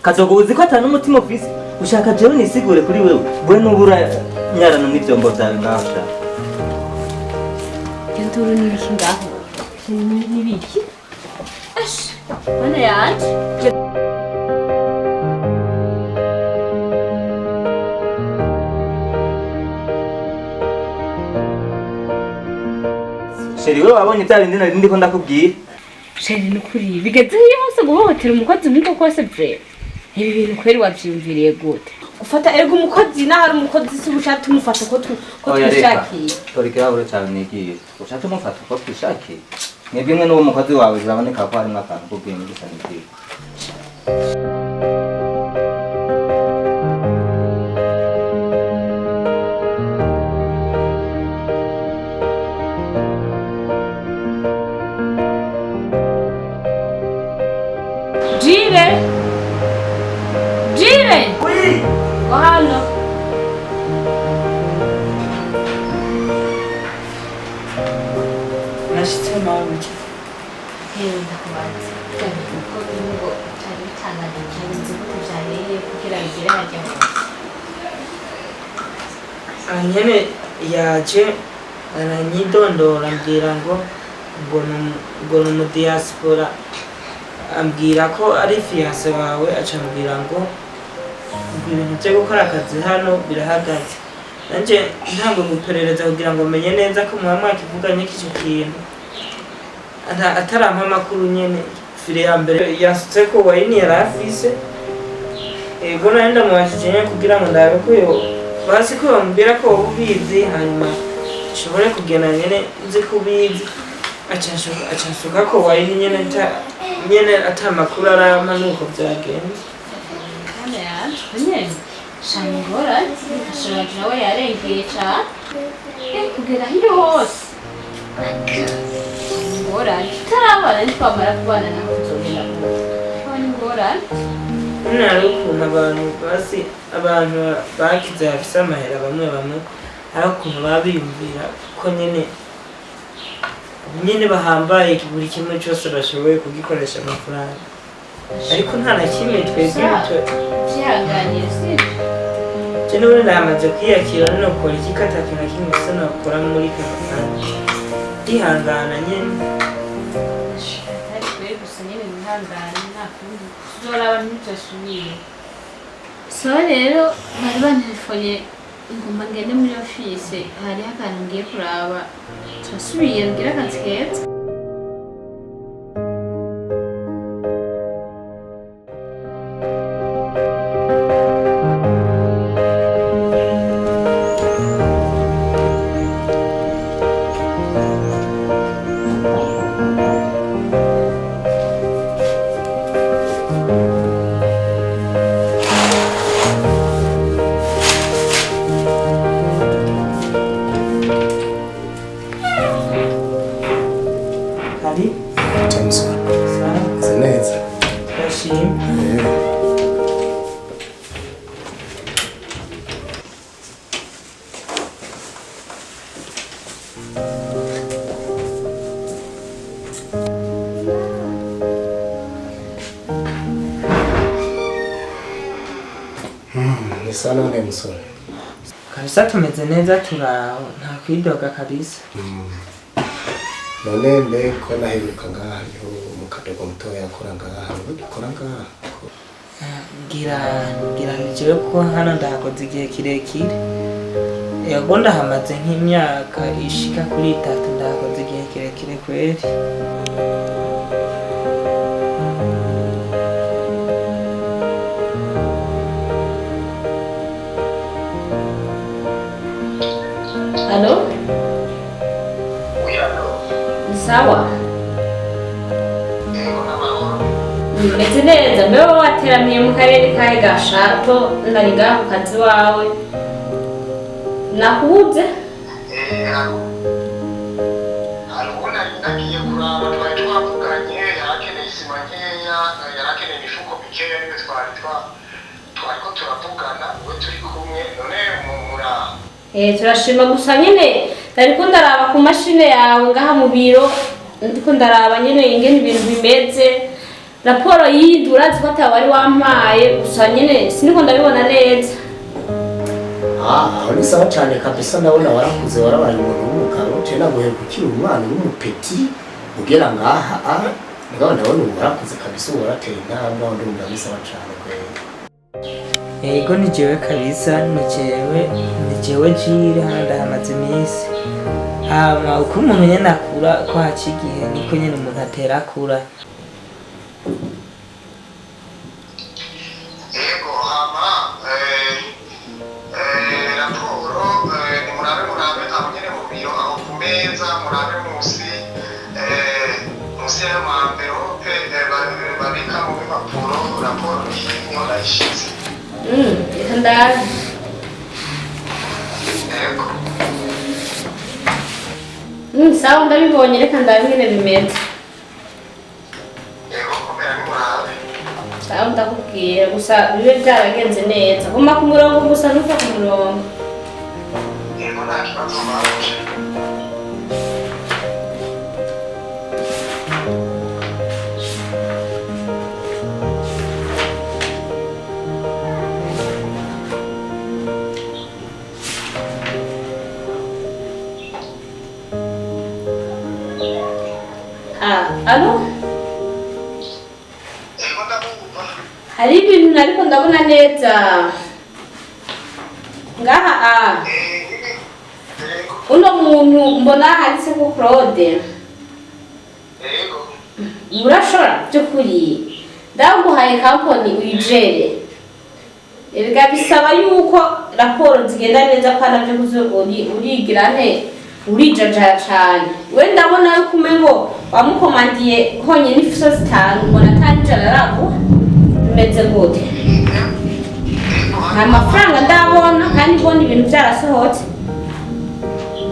Kadogo, uzi ko atanu umutima ufise? Ushaka jewe nisigure kuri wewe? We nubura nyarana n'ivyombo vyawe ngaho sha. Induru n'ibiki ngaho? N'ibiki? Ash, mana yanje. Chéri, wewe wabonye vya bindi nari ndiko ndakubwira? Chéri, nukuri bigeze iyo hose guhohotera umukozi nk'uko kose vrai. Ibi bintu kweri wavyiyumviriye gute? Gufata erega umukozi naho ari umukozi si ubushake tumufata ko ko Oya, reka. twishakiye. Tora ikirahure cawe nigiye. Ushatse umufata uko twishakiye. Mwebwe mwe n'uwo mukozi wawe biraboneka ko harimwo akantu k'ubwenge gusa nigiye. Jire! Jire! Oui! Hano. Nashitse mawe. Yewe, ndakubaza. Bya bintu ko ngo byari bitangaje cyane, nzi gute vyareye kugira bigere harya hose? Anyene yaje aranyidondora, ambwira ngo ni umudiaspora, ambwira ko ari fiancé wawe, aca ambwira ngo ibintu byo gukora akazi hano birahagaze. Nanje ntabwo guperereza kugira ngo menye neza ko muba mwakivuganye k'icyo kintu. Atarampa amakuru nyene, file ya mbere yansutse ko wayini yari afise. Ego, nari ndamubajije nyene kugira ngo ndabe ko yo basi ko bamubwira ko wowe ubizi, hanyuma nshobore kugenda nyene nzi ko ubizi. Aca ansuka ko wayini nyene nyene ata makuru arampa, nuko vyagenze. Mana yanje, nyene. Shana ingorane, ashobora nawe yarengeye cane. Eh, kugera hiyo hose. Ingorane. Tutarabana, ntitwamara kubana naho tuzogenda gute? Abona ingorane. Nyene hari ukuntu abantu basi, abantu bakize bafise amahera, bamwe bamwe hari ukuntu baba biyumvira ko nyene bahambaye, buri kimwe cyose bashoboye kugikoresha amafaranga, ariko nta na kimwe twebwe Vyihanganire, sivyo? Je n'ubundi namaze kwiyakira, nokora iki ko ata kintu na kimwe gisa nokora muri kano kanya? Ndihangana nyene. Atari twe gusa nyene, wihangane, nta kundi, tuzoraba ntituzosubire. So rero bari bantelefone, ngomba ngende muri office, hariho akantu ngiye kuraba. Turasubiye, mbwira akazi keza. Hari James, sawa. meze neza. Turashima. Ni sawa none musore? Kabisa, tumeze neza, turaho, nta kwidoga kabisa. None mbe ko naheruka ngaha hariho mu kadogo mutoya yakora ngaha, ugikora ngaha? Ngira ni jewe, kuko hano ndahakoze igihe kirekire. Yego, ndahamaze nk'imyaka ishika kuri 3, ndahakoze igihe kirekire kweri. Allô? Ni sawa? Meze neza. Mbe wowe wateramiye mu karere kahe gashato? Nari ngaha ku kazi wawe nakubuze. Hari uwo nari nagiye kuraba, twari twavuganye, yarakeneye isima nkeya, yarakeneye imifuko mikeya, niwe twari twariko turavugana, we turi kumwe none muraho? Eh, turashima, gusa nyene nariko ndaraba ku mashine yawe ngaha mu biro, ndiko ndaraba nyene ingene ibintu bimeze. Raporo yindi urazi ko atawari wampaye, gusa nyene siniko ndabibona neza. Ah, aho ni sawa cyane kabisa. Ndabona warakuze, warabaye umuntu w'umugabo. Je naguheruka ukiri umwana w'umupeti ugera ngaha. Ah, mugabo ndabona ubu warakuze kabisa, ubu warateye intambwe, aho ndumva ni sawa cyane kweli. Yego, ni jewe kabisa, ni jewe, ni jewe jire. Hano ndahamaze iminsi. Hama uko umuntu nyene akura, ko haca igihe, niko nyene umuntu atera akura. Yego, hama raporo, nimurabe, murabe aho nyene mu biro, aho ku meza, murabe musi, musi y'ayo ma enveloppe babikamo impapuro. Raporo niho nayishize. Reka ndabe. Yego. Sawa, ndabibonye, reka ndabe ingene bimeze. Yego, komera, nimurabe. Sawa, ndakubwira gusa bibe byaragenze neza. Guma ku murongo gusa, ntuva ku murongo. Yego, nta kibazo baje. Ah, allô? Yego, ndabumva. Hari ibintu ariko ndabona neza ngaha a Yego. Uno muntu mbona handitse ko Claude. Yego. Urashobora by'ukuri, ndaguhaye kampani uyijere. Erega bisaba yuko raporo zigenda neza, ko navyo kuzo urigira nte, urijajara cane. We ndabona yuko umengo wamukomandiye honyine ifuso zitanu, mbona ata n'ijana araguha. Bimeze gute? Nta mafaranga ndabona kandi mbona ibintu byarasohotse.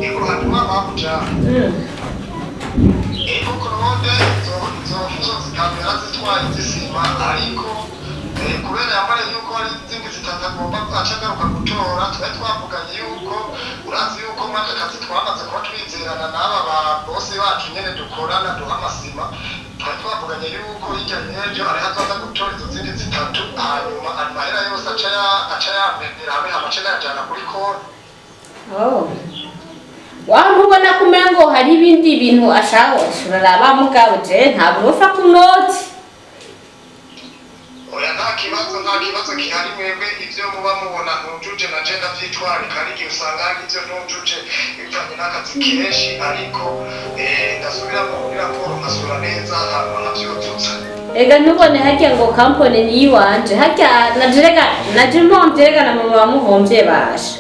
Yego, hanyuma babuja. Ego, Claude izo fuso zitanu yarazitwaye zisima, ariko kubera yambare yuko hari izindi zitatu agomba aca agaruka gutora, twari twavuganye yuko, urazi yuko muri aka kazi twamaze kuba twizerana n'aba ba bosi bacu nyene dukorana duha amasima. Twari twavuganye yuko hirya y'ejo ariho azoza gutora izo zindi zitatu, hanyuma amahera yose aca yamenera hamwe, hama aca ayajana kuri konti. Oh. Wa ntubona ko umengo hari ibindi bintu ashaka? Uraraba mugabo, je ntabwo ufa ku noti. Oya, nta kibazo, nta kibazo gihari. Mwebwe ivyo muba mubona ntujuje na je ndavyitwararika. Hari igihe usanga hari ivyo ntujuje bivanye n'akazi kenshi, ariko ndasubiramo muri raporo nkasura neza, hanyuma nkavyuzuza. Ega ntubone harya ngo kampani ni iwanje harya, naje rega naje mpomvye, rega na mama bamuhomvye basha.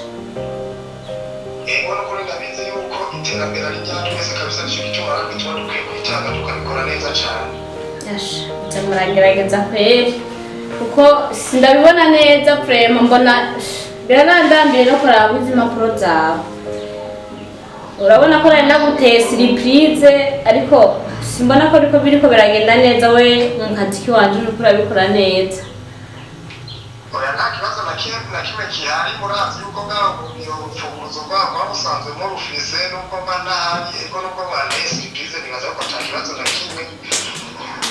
Ego, nukuri ndabizi yuko iterambere ari rya twese kabisa. Nico gituma natwe tuba dukwiye kwitanga tukabikora neza cane. Asha, nza muragerageza kweri, kuko sindabibona neza vraiment. Mbona biranandambiye no kuraba izi impapuro zawe. Urabona ko nari naguteye surprise, ariko simbona ko ariko biriko biragenda neza. We mu kazi kiwanje uriko urabikora neza. Oya, nta kibazo na kimwe gihari. Murazi yuko bwaba mu biro urufunguzo rwabo buba busanzwe murufise, nubwo mba ntahari. Ego, nubwo mwanteye surprise, nibaza ko ata kibazo na kimwe.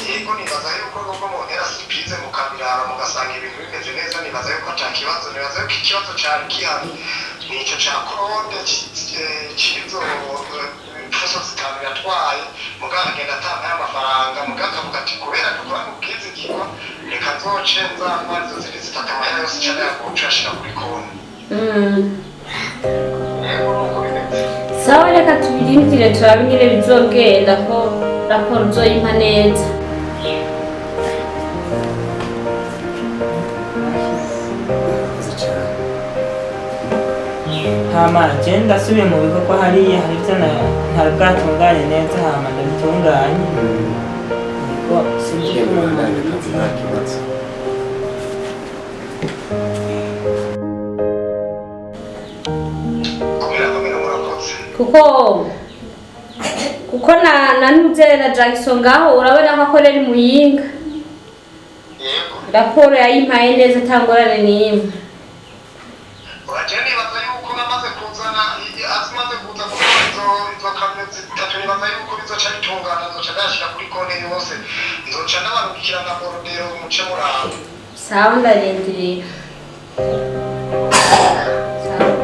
Yego, nibaza yuko nubwo muntera surprise mukabiraba mugasanga ibintu bimeze neza, nibaza yuko ata kibazo. Nibaza yuko ikibazo cari gihari nico ca Claude c'izo fuso zitanu yatwaye, mugabo agenda atanga amafaranga, mugabo akavuga ati kubera dukora mu bwizigirwa, reka nzoce nzantwara izo zindi zitatu, amahera yose cane yaguca ashira kuri konti. Yego, nuko bimeze. Sawa, reka tubirindire turabe ingene bizogenda, ko raporo uzoyimpa neza. Murakoze cyane. Hama je ndasubiye mu bikorwa hariya, hari ivyo ntari bwatunganye neza, hama ndabitunganye. Ariko sinzi ko Yego, umuntu bandanye akazi, nta kibazo. Komera, komera, murakoze. Kuko na nuze na Jackson ngaho, urabona ko akorera i Muyinga. Yego. Raporo yayimpaye neza, atangorane n'imwe. Uraje, nibaza yuko amaze kuzana, amaze kuza gutora izo Izo kamyo zitatu nibaza yuko bizoca bitungana, nzoca ndayashira kuri konti yose, nzoca ndabarungikira na borudero muce muraba. Sawa, ndarindiriye. Sawa.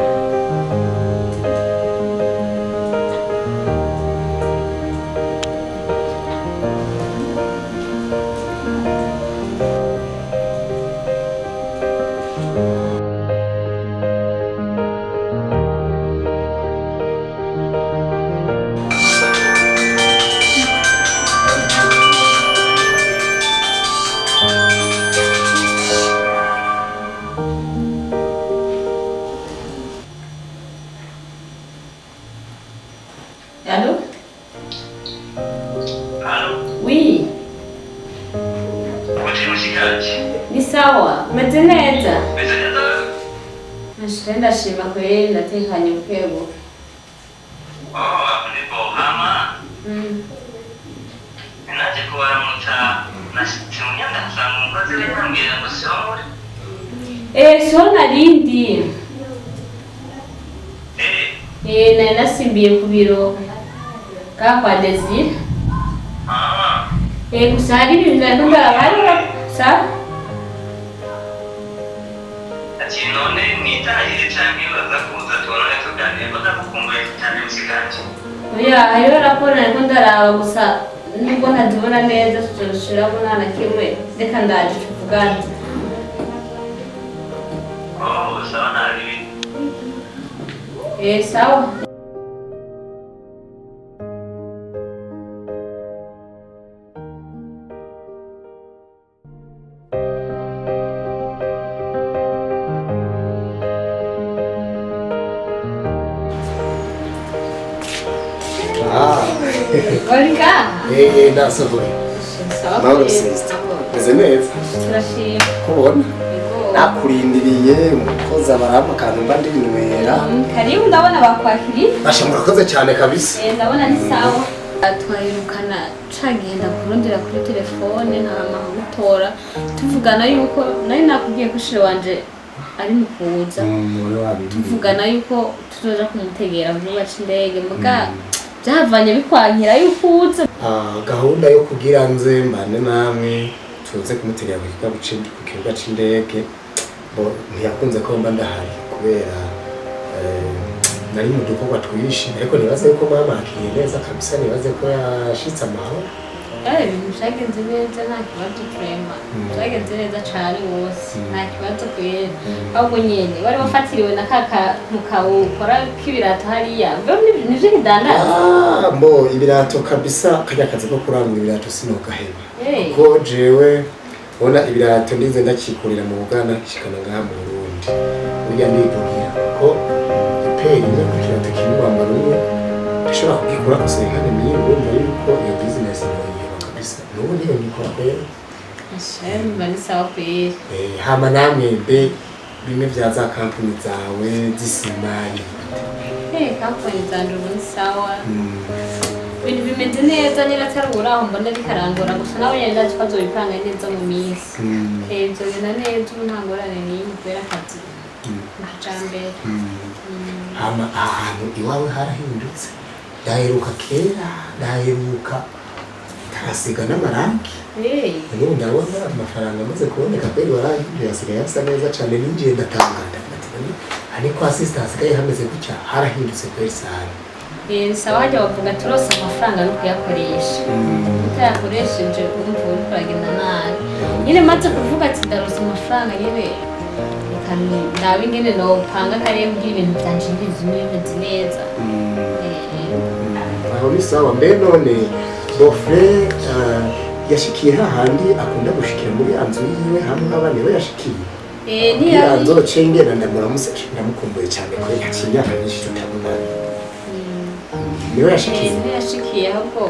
Allô? Allô? Oui, Uri mushikanje? Ni sawa, umeze neza? Meze neza. Nashire ndashima kweli, ndatekanye bukebuke. Oh, ni bohama. Naje kubaramutsa, nashitse mu myanda nsanga umukozi rero ambwira ngo siho muri. Eh, siho narindi. Eh, Eh, nari nasimbiye ku biro ka kwa Desire. ah, Eh, gusa hari ibintu nariko ndaraba sa? Ati none mwitahire canke baza kuza tubonane tuganire ko ndagukumbuye cyane mushikanje. Oya, hariho raporo nariko ndaraba gusa nubwo ntazibona neza tuzoshiramo nta na kimwe. Reka ndaje tuvugane. Oh, sawa nabi. Eh, sawa. Ah, Uri ngaha? Nasohoye. Sawa. Mahoro sister. Meze neza. Turashima. Kubona. Yego. Nakurindiriye umukozi abarampa akantu mba ndinywera. Karibu, ndabona bakwakiriye. Basha murakoze cyane kabisa. Eh, ndabona ni sawa. Twahirukana cagenda kurondera kuri telefone ntama nkamutora tuvugana yuko nari nakubwiye ko shire wanje ari mu kuza, tuvugana yuko tuzoja kumutegera ku kibuga c'indege, muga byahavanye bikwankira yuko uza. Ah, gahunda yo kugira nze mbane namwe tuze kumutegera ku kibuga c'indege bo ntiyakunze ko mba ndahari kubera nari mu dukorwa twinshi, ariko nibaze yuko mama akiriye neza kabisa, nibaze ko yashitse amahoro. Ibintu vyagenze neza, nta kibazo turema. Vyagenze neza cane gose, nta kibazo kwera. Ahubwo nyene wari wafatiriwe na ka kantu kawukora k'ibirato hariya, mbe nivyo ntidandaza? Ah, mbo ibirato kabisa, karya kazi ko kurangura ibirato sinogaheba Eh. kuko jewe ubona ibirato ndize ndakikurira mu Buganda nshikana ngaha mu Burundi, burya ndivugira ko iperi imwe ku kirato kimwe wambara umwe ndashobora kugikura gusa nkane myiye, urumva yuko iyo business noyiheba kabisa, n'ubu niyo nikora rero. Mba ni sawa kweri. Hama namwe mbe bimwe vya za kampuni zawe z'isima ni Eh, kampani zanje ubu ni sawa. Ibintu bimeze neza nyine, atari uraho mbona bikarangora gusa, nawe nyene ndazi ko azobipanga neza mu minsi. Eh, bizogenda neza ubu, nta ngorane n'imwe kubera akazi ni kijambere. Hama ahantu iwawe harahindutse, ndaheruka kera, ndaheruka tarasiga n'amarangi. Eh, n'ubu ndabona amafaranga amaze kuboneka kweri, warahinduye hasigaye hasa neza cane, ninjiye ndatangara ndavuga ati "None aha ni kwa sister hasigaye hameze gutya, harahindutse kweri sana." Eh, sawa, hajya bavuga turose amafaranga no kuyakoresha, utayakoresheje urumva uriko uragenda nabi nyine. Maze kuvuga ati ndarose amafaranga nyine, reka ndabe ingene nopanga akarere kugira ibintu vyanje ntibigume bimeze neza. Eh, Aho ni sawa. Mbe none bofre yashikiye hahandi akunda gushikira muri ya nzu yiwe hamwe n'abana we yashikiye? Eh, Ya ntiyari nzu cengera ndamuramutse, ndamukumbuye cyane ko yaciye imyaka myinshi tutabonana. Niwe yashikiye? Ntiyashikiye, ahubwo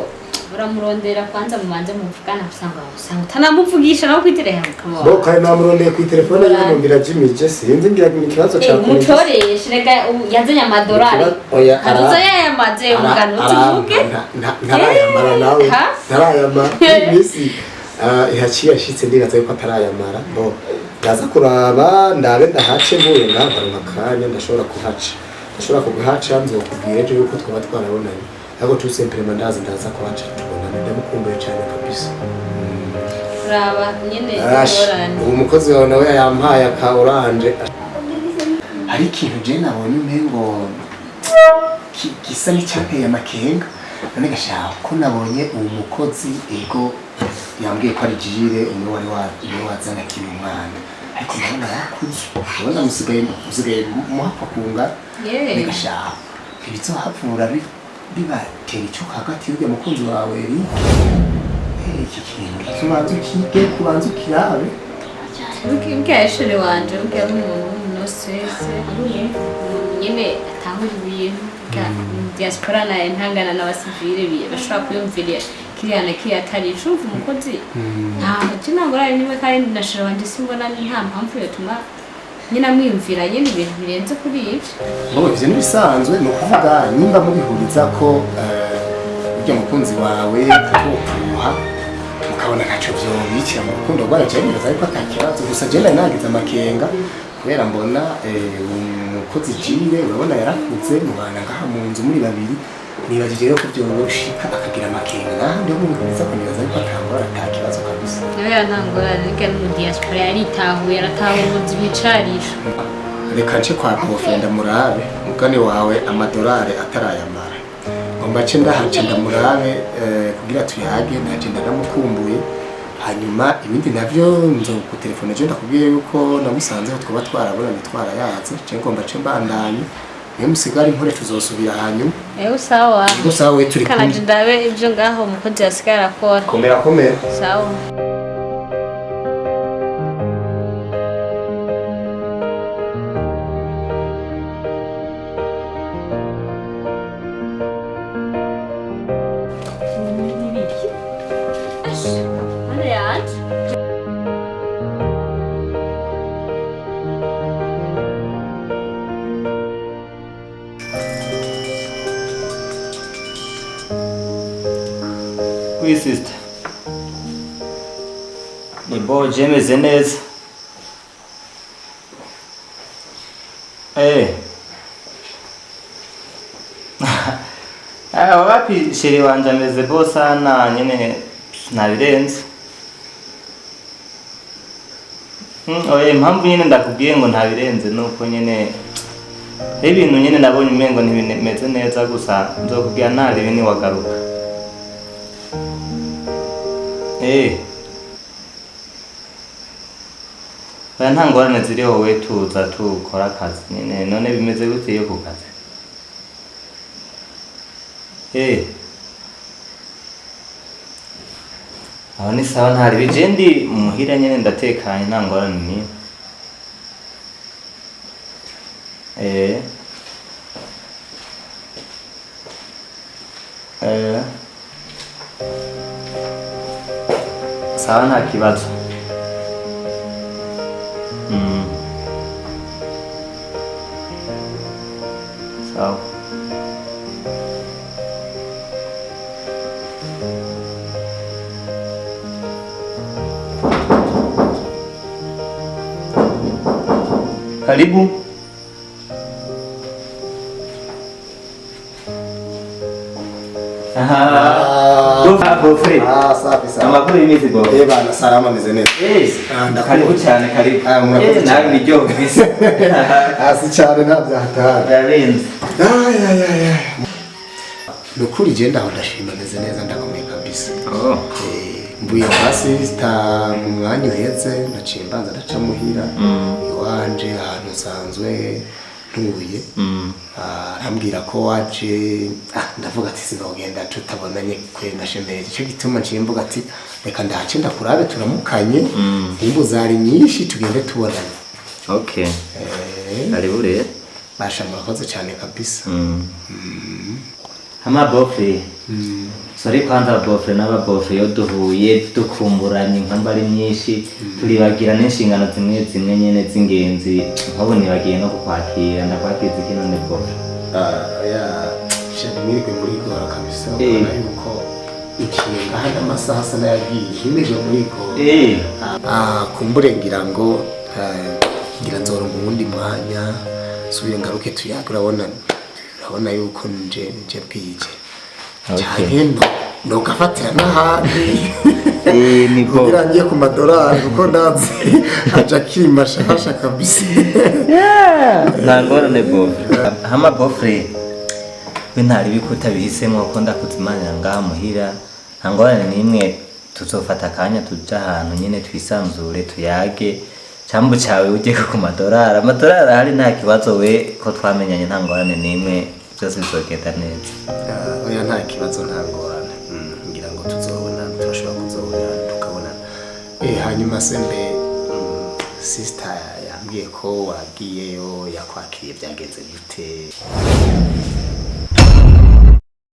uramurondera kwanza mubanze muvugana, usanga utanamuvugisha nawe kwiterera Bo kare namurondeye ku telefone yiwe numvira jimije, sinzi ngira ni ikibazo ca umucoreshe reka ubu yazanye amadorari Oya, kaduza yayamaze mugano tuvuge. Ntarayamara nawe. Ha? Ntarayamara iminsi ihaciye yashitse, ndibaza yuko atarayamara. Bo ndaza kuraba ndabe ndahace mvuye ngaha nkaronka akanya ndashobora kuhaca. Ndashobora kuguhaca, nzokubwira ejo yuko twaba twarabonanye, ariko tout simplement ndazi ndaza kuhaca tubonane. Ndamukumbuye cyane kabisa. Raba nyene Arash, ingorane. Uwo mukozi wawe nawe yampaye aka orange. Hari ikintu je nabonye umengo gisa n'icyanteye amakenga. None gashaka ko nabonye uwo mukozi, ego, yambwiye ko ari Jire, umwe wari wa umwe wazana akiri umwana, ariko ndabona yakuze, ndabona musigaye muhapfa kunga. Yeee. Gashaka ibizohavura bibatera icuka hagati y'urya mukunzi wawe Eric. Iki kintu tubanza ukige, kubanza ukirabe. Buriya chéri wanje burya ari umuntu w'umunosese, umuntu nyene atahura ibintu. Burya diaspora naye ntangana n'abasivile, bashobora kwiyumvira kiriya na kiriya atari ico. Urumva umukozi nta je nta ngorane nimwe, kandi na chéri wanje simbona nta mpamvu yotuma nyine amwiyumvira nyene ibintu birenze kuri ivyo. Ngo ivyo ntibisanzwe, ni ukuvuga nimba mubihuriza ko urya mukunzi wawe kutuha mukabona ntaco vyobikira mu rukundo rwanyu, jewe nibaza yuko ata kibazo. Gusa jewe nari nagize amakenga kubera mbona umukozi Jire, urabona yarakuze, mubana ngaha mu nzu muri babiri. Nibajije rero ko vyoshika akagira amakenga. Nahandi ho mubihuriza ko nibaza yuko ata ngorane, ata kibazo kabisa. Nawe nta ngorane, burya no mu diaspora yaritahuye, aratahura ubuzima icarisho. Reka nce kwa Kofi ndamurabe, mugani wawe amadolari atarayamara, ngo mbace ndahaca ndamurabe kugira tuyage. Naje ndanamukumbuye. Hanyuma ibindi navyo nzokutelefona ejo, ndakubwiye yuko namusanzeho, twaba twarabonanye, twarayaze. Je ngomba nce mbandanye, niyo musigara impore, tuzosubira hanyuma. Ewe, sawa. Ubwo sawa, we turi kanaje kumwe. Ndabe ivyo ngaho umukozi yasigaye arakora. Komera, komera. Sawa. Mana yanje. Oui, sister. Ni bo, je meze neza. Eh. Ah, wapi, chéri wanje ameze bo sana nyene, ntabirenze. Oya, impamvu nyene ndakubwiye ngo ntabirenze nuko nyene hari ibintu nyene nabonye umengo ntibimeze neza, gusa nzokubwira ntaribi niwagaruka. Eh. Oya, nta ngorane ziriho, we tuza tukora akazi nyene. None bimeze gute iyo ku kazi? Eh. Aho ni sawa, ntaribi, je ndi muhira nyene, ndatekanye, nta ngorane n'imwe. Eh. Eh. Sawa, nta kibazo. Sawa. Karibu. Aha. Beau-frère. Ah, safi safi. Amakuru y'iminsi, beau. Eh bana, salama, meze neza. Eh, Ah, ndakubona. karibu cyane, karibu. Ah, murakoze Eh, nawe cyane. niryo ufise. Hasi cyane, nta byahatari. Birarenze. Ay, ay, ay, ay. Ni ukuri je ndaho ndashima, meze neza, ndakomeye kabisa. Oh. Eh, mvuye kwa sister mu mwanya uheze, naciye mbanza ndaca muhira iwanje ahantu nsanzwe ntuye. Arambwira ko waje, ndavuga ati sinogenda tutabonanye kwe ndashemeye. Ico gituma nciye mvuga ati reka ndahace ndakurabe, turamukanye, imbu zari nyinshi, tugende tubonanye. Okay. Eh, Karibu rero. Basha, murakoze cyane kabisa. Hama beau-frère. Sorry kwanza, beau-frère n'aba beau-frère iyo duhuye dukumburanye inkombe ari nyinshi, turibagira n'inshingano zimwe zimwe nyene z'ingenzi. Nk'ubu nibagiye no kukwakira, ndakwakiza iki none, beau-frère? Ah, ya shaka mwirirwe murigora kabisa. Eh. Ubona yuko uciye ngaha n'amasaha asa n'ayagiye, ntimirwe murigora. Eh. Ah, kumbure ngira ngo Ngira nzoronka uwundi mwanya subire ngaruke tuyage. Urabona yuko nje bwije. Okay. Canke no nogafatira n'ahandi. Eh, ni bo. Kugira ngiye ku madorari, kuko ndazi aca akiri mashasha kabisa. Nta ngorane, beau-frère. Hama beau-frère, we ntari bikuta bihisemo ko ndakuzimanira ngaha muhira, nta ngorane n'imwe. Tuzofata akanya tuja ahantu nyene twisanzure, tuyage cambu cawe, ujye ku madorari. Amadorari ahari, nta kibazo. We ko twamenyanye, nta ngorane n'imwe, byose bizogenda neza. Ah, oya, nta kibazo, nta ngorane. Ngira ngo tuzobona, turashobora kuzobona tukabonana. Hanyuma se mbe sister yambwiye ko wagiyeyo, yakwakiriye, byagenze gute?